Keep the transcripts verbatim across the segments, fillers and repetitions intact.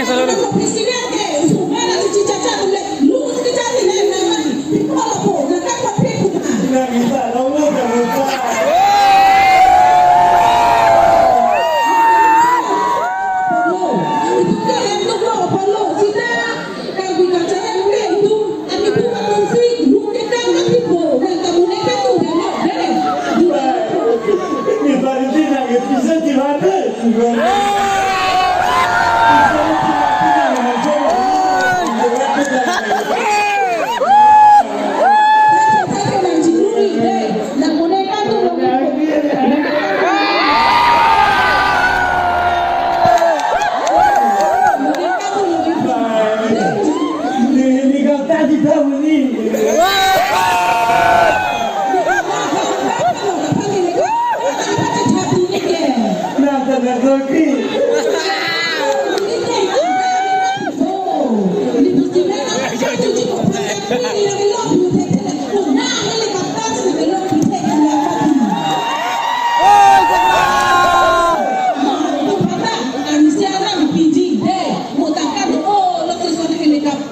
Presidente, su mera si chichacha tule, lun kita ni na na mati, people apo, na ka pa pe kuma. Polo, itu ke yang tu ko, polo, sina, kami kacaran ke itu, ani tu akan si, lun kita mati po, na kamu neka tu, na na, na. Ni baru sina, ya bisa dihadir.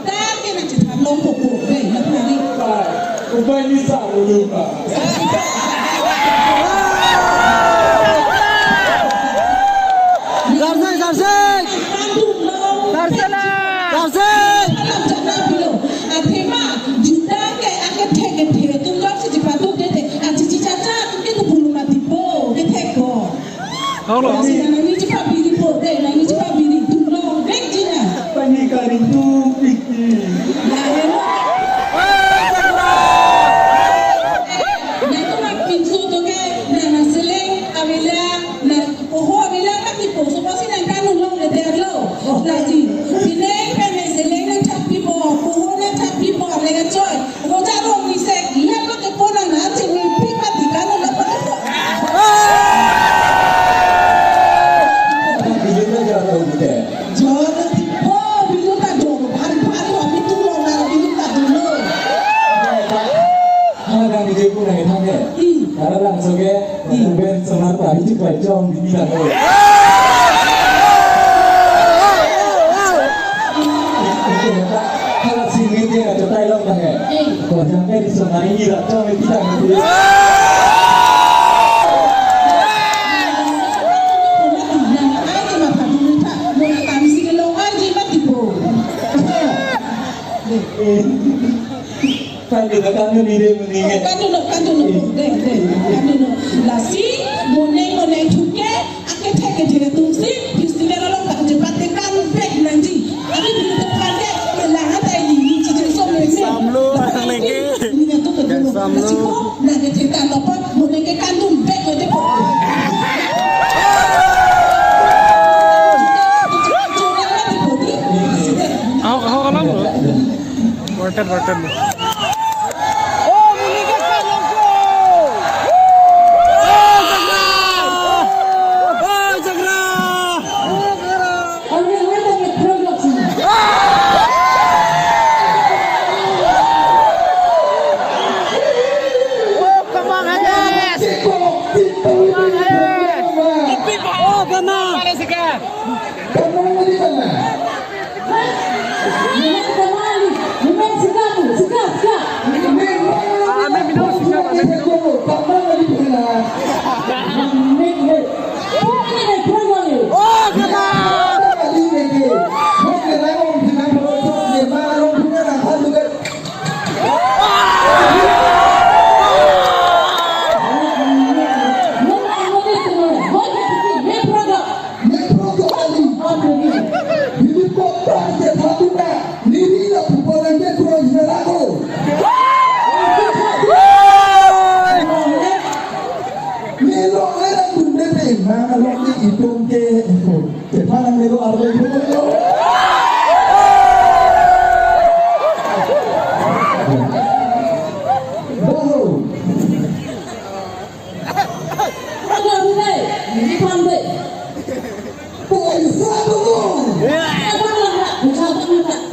Tangke nangchethan long koko, dei, nang nari. Ubai ni sa ulun ba. Sarsek, sarsek. Pandung long. Sarsek la. Sarsek. Alam jana pilo. Athema, juta ke ake thek ke thek tum long si chipatu ke thek. Achichi chacha tum ke tu bulu mati po, ke thek po. Halo. Kasi na nangji pabiri po, dei, nangji pabiri, tu long, dei, jina. Pani kari tu piki. Ya, ya. Na tu na pinso to ke, na na seleng, avela, na poho avela, na ti poso pasi na kanu long le der lo. Na ti, pineng pen na seleng na chapi po, poho na chapi po, avela choi. Roja rong ni sek, lepo te po na na, chini pi pati kanu lepo te po. Bijut na jor lo bute. Jor lo ti po, bijut ta jor, bhari bhari wa bitu lo na bijut ta jor lo. Hala kang bijut pun na ithang ke. I. Karena langsung ke, i, ben senar ta bijut pa jong di bilang lo. Hala sini dia kata Thailand ta ke. I. Ko jang ke di senar ini lah, jong di bilang lo. Kanduno, kanduno, ide meninge. Kanduno, kanduno, dei, dei, kanduno. Lasi, moning, moning thuke, ake thek ke thek atum si, festival along tak jepat ke kan bek nangji. Ake dulu tak kan ke, kelang ata ini, ini cici so meme. Samlo, nangke. Ini yang tu kedua. Samlo. Lasi ko, nangke thek kan apa, moning ke kandun bek aja po. Ahok, ahok, alam lo. Worth it, worth it. Oh, Monica Kalongko! Oh, Jagra! Oh, Jagra! Oh, come on, yes! Come on, yes! Oh, come on! Come on, come on! Helicopter ke satu na, niri na pupo nangke cross verago. Nilo era kunde pe, na lo ni itum ke, ke parang nilo arlo itum ke. Bahu. Poisa dulu.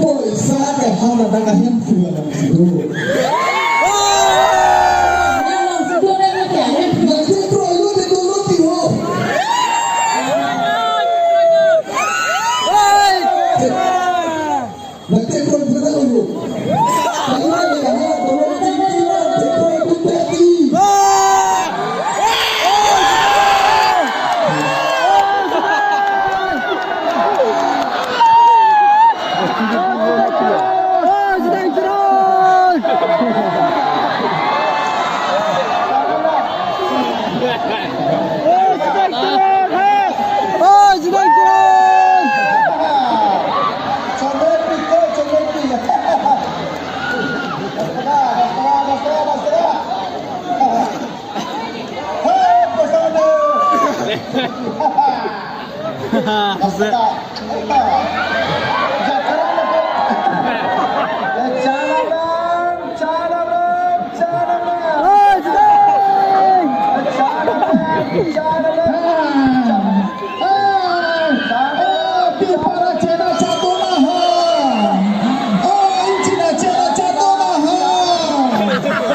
Poisa ke hana dang ahem pula dang sido. Nanti pro yo de dulu tiho. Hasta. Eta. Jakra na. Chanabram, chanabram, chanabram. Oi, jai. Chanabram, chanabram. Ah, ah, pipara chena chato na ha. Oh, inchina chena chato na ha.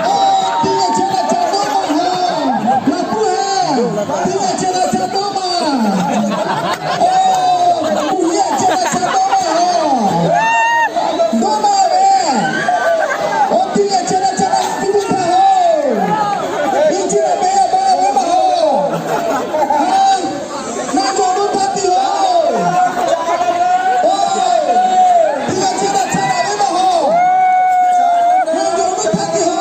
Oh, tinga chena chato na ha. Lapu hai. Tinga chena chato ma. Oh, tinga chena chato ma ho. Dona re. Oh, tinga chena chato ma ho. Inchina be ba ba ho. Hai. Nang jono party ho. Oi. Tinga chena chena le ma ho. Nang jono party ho.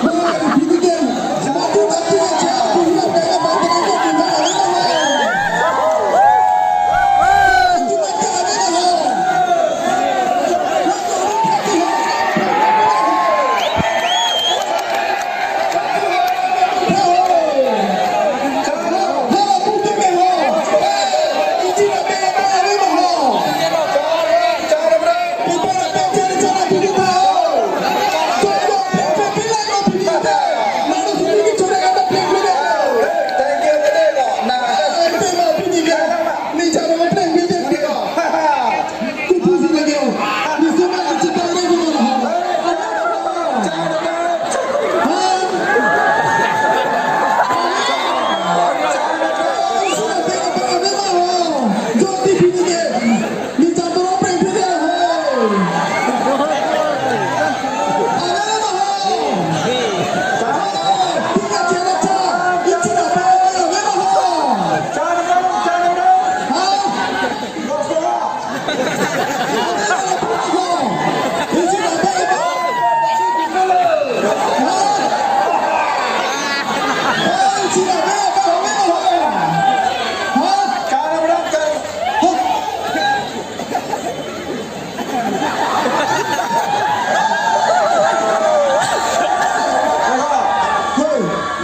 Bang, pinikin. Mati mati aja. Punya pengen mati aja. Tinga chena le ma ho. Nang jono party ho.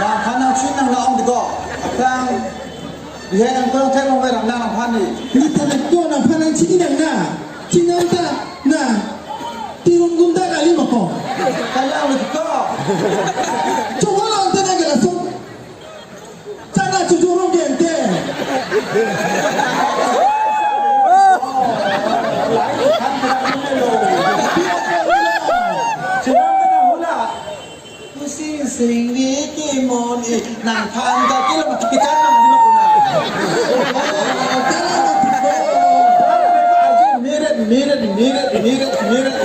Nangphan nangchin nang na-ong diko. Aphrang. Ihe nang tong thek long merang nang nangphan ni. Ni ta nang ko nangphan nangchin nang na. Chin nang ta na. Tirung gunda kali mako. Kali ang lagi ko. Coba lo ante nang gala sung. Chana chujurung ke ante. Chinam na hula. Kusing sing ni kimon i nangphan ta kilo mati kitan nang di makuna. Miret, miret, miret, miret, miret.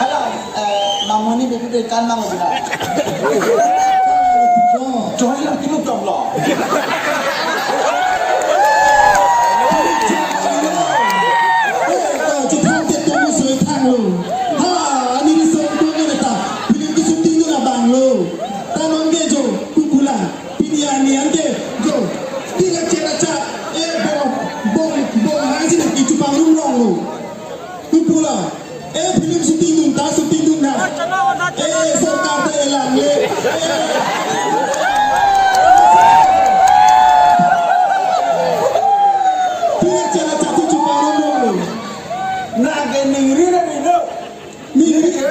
Hala, eh, mamoni bebi de kan nang bila. Joy la kilo tong lo. Chithang te tong soi thang lo. Ha, ani ri song tong ne ta. Pini ki shooting na bang lo. Ta non ke jo, kukula. Pini ani an ke jo. Tinga chena cha. E bom, bom, bom, hai si na ki chupang rum rong lo. Kukula. E film shooting dun ta, shooting dun na. E sorkar ta elang le. Tinga chena cha tu chupang rum rong lo. Nang ke ningri na ningri. Ningri ke?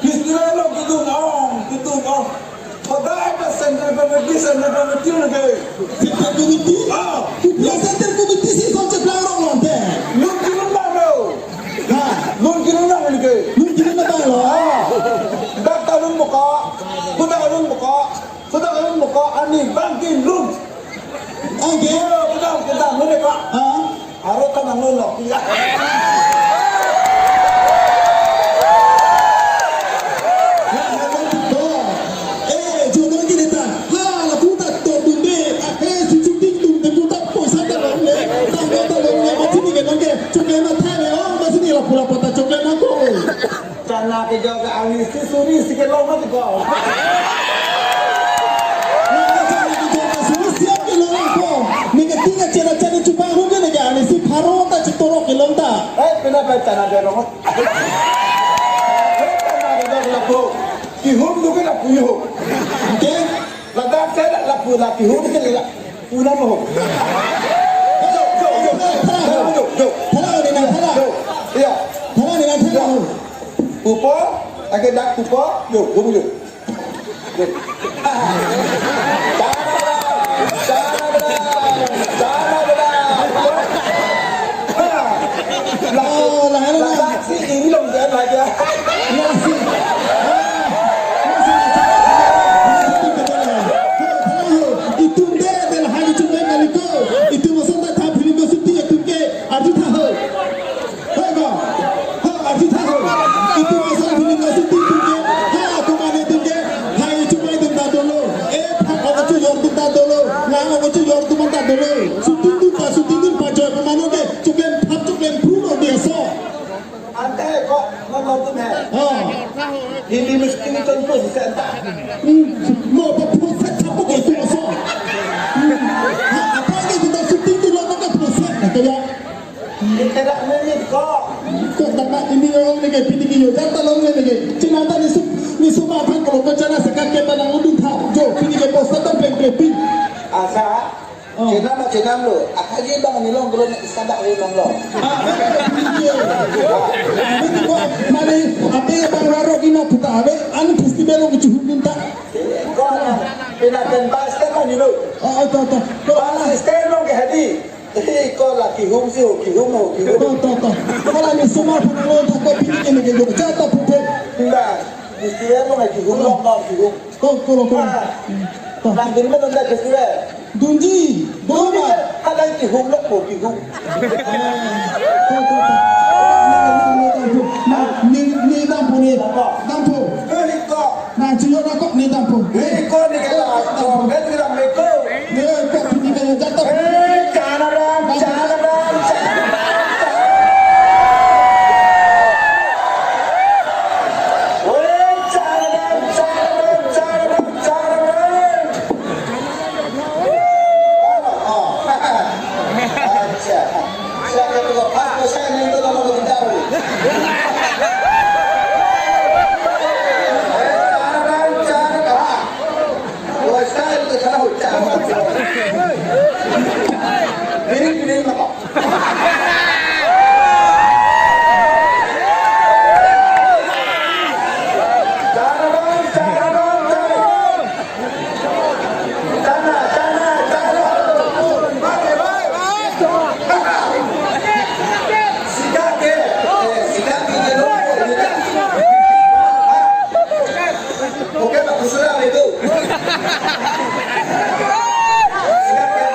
History lo kedun ong, kedun ong. Hodai ta Central Committee, Central Committee lo ke. Central Committee? Ah. Ya Central Committee si kong cheplang rong lo te. Lun kilun bang lo. Ha. Lun kilun bang lo ke. Lun kilun bang lo. Ah. Dak ta lun buka. Kuda lun buka. Kuda lun buka. Ani bang kilun. Oke. Kuda, kuda lun buka. Ah. Aro ta nang lo lo. Ya. Eh, jono gini ta. Ha, lapu ta to tumbe. Eh, si chuti tumbe puta poisa ta lo ne. Ta lo ta lo ne. Mati ni ke nang ke. Chokle na tha le. Oh, mati ni lapu lapu ta chokle na ko. Chana kejok ke arnisi suri si kelong mati ko. Chana kejok ke suri siap kelong ko. Neke tinga chena chani chupang ruge neke arnisi pharo ta chitorok kelong ta. Eh, pina pa chana de rong. Eh, chana kejok lapu. Ihum duke lapu ihum. Oke? Ladak saya lapu. Pula pihun ke la. Pula mo. Jo, jo, jo. Thala, thala. Jo, jo, jo. Thala, thala, thala. Jo. Iya. Thala, thala, thala. Pupo, ake dak pupo. Jo, jo, jo. Jo. Sana bela, sana bela, sana bela. Lah, lah, lah, lah. Lah, si ini long dia lagi. Itum de, de la hagi chume kaliko. Itum ason ta thap hini ko suti itum ke arju tha ho. Hei ba. Ho arju tha ho. Itum ason hini ko suti itum ke. Ha, tumane itum ke. Hai chume itum ta dolo. E phak oka chu yor itum ta dolo. Lang oka chu yor itum ta dolo. Suti itum pa, suti itum pa joy pa mano ke. Chuklem thap chuklem phru lo dia so. Ante ko, non non tum hai. Ha. Hindi mesti ni contoh senta. Hmm, mo pa phru set thap ko tu so. Hmm. Ha, apa ke kita suti tu lo ka phru set na kaya. Ini tidak mimit ko. Ko dapat ini orang ni ke pini ke yo jata long ni ke. Cina ta ni su ni su ma phan ko ko jana sekat ke panang udun tha. Jo, pini ke posta ta peng peng pin. Asa. Oh. Chenam ma chenam lo, akaji bang ni long belum isada ni long lo. Ah, eh, eh, eh, eh. Ini ko mane, abe bang raro kina puta, abe an festival lo kechuhun minta. Ko na, pina kan bus kan ni lo. Oh, oh, to, to. To, Bus stand lo ke hadi. Eh, ko la kihum si ho, kihum ho, kihum. To, to, to. Ko la ni sumar pun lo, to, ko pini ni ke jo, jata pupe. Enggak. Festival lo ngai kihum lo, kihum. Ko, ko lo, ko. Ah. To. Nang dun ma dun da festival. Dunji, dun ma. Halai kihum lo ko kihum. Ni, ni dampo ni. Dampo. Hei ko. Na, chuyo na ko ni dampo. Hei ko ni kala. Ko bet ni dam ko. Ni ko ni kala jata. Hei, chana dam, chana dam, chana dam. Hei, chana dam, chana dam, chana dam, chana dam. Acha. Siya ka tu ka pa ko sa ning to na mo kita. Chana dam, chana dam. Wo style to chana ho chana. Bini bini na ko. Chana dam, chana dam, chana dam. Chana, chana, chana. Sika ke, eh, sika ke, eh, lo, eh, lo. Oke, Pak Kusura itu. Sika ke.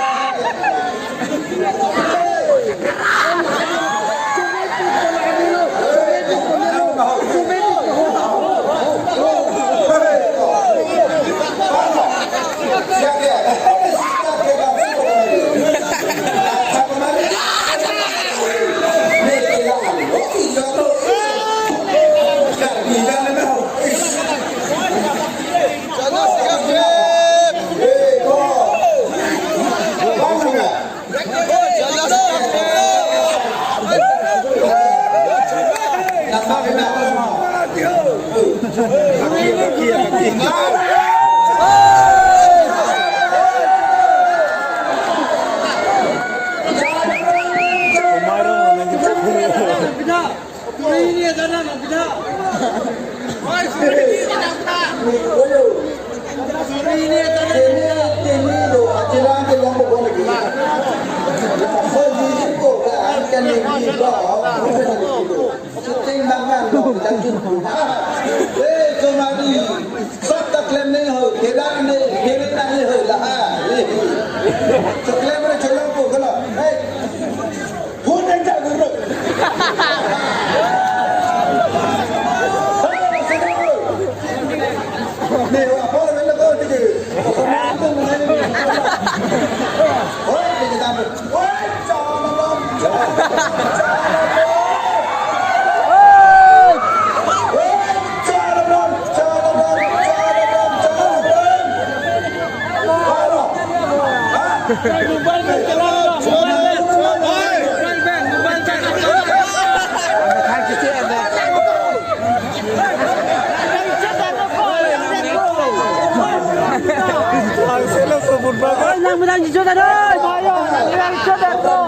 Shooting bang bang lo, jang jun. Eh, chomari. Sab ta klem nai ho, kelang nai, kere nai ho, la ha. Eh. Cho klem re cholong ko kala. Hey. Phun nai ja guru. Hey, sini ho. Ne, wa, phone nai la ko tike. Hoi, tike dam. Oi, nang menang jujur dah, oi. Ayo, nang menang jujur dah, bro.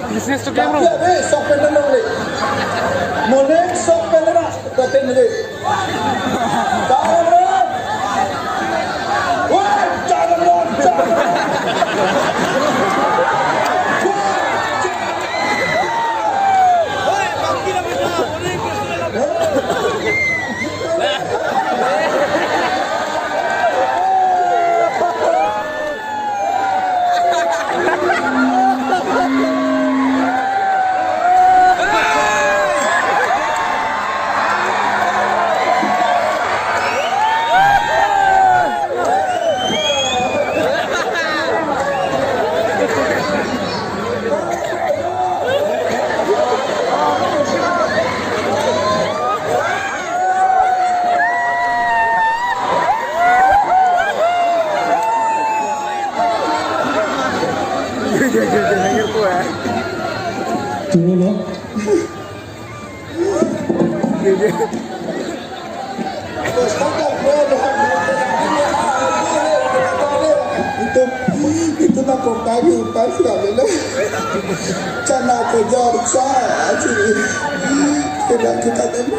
Business to camera. Sok pen nang le. Monek sok pen nang. Sok pen nang le. Wah, jangan loncat. Tunggu lo. Itu, itu na kong kaki upai sudah bela. Chana ko jor sa aji. Tidak kita temu.